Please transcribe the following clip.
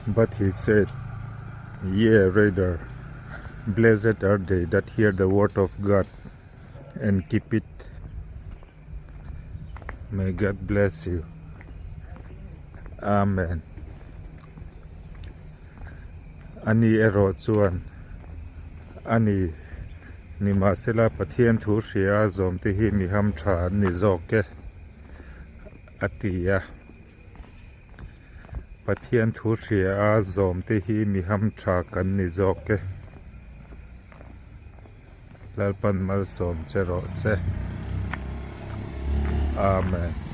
But he said, Yea, rather, blessed are they that hear the word of God and keep it. May God bless you. Amen. Ani erawh chuan, Ani, nimahsela Pathian thu hria a zawmte hi mi hamtha an ni zawk e, a ti a. Pathian thu hria a zawmte hi mi hamtha kan ni zawk e. Lalpan malsawm che rawh se. Amen.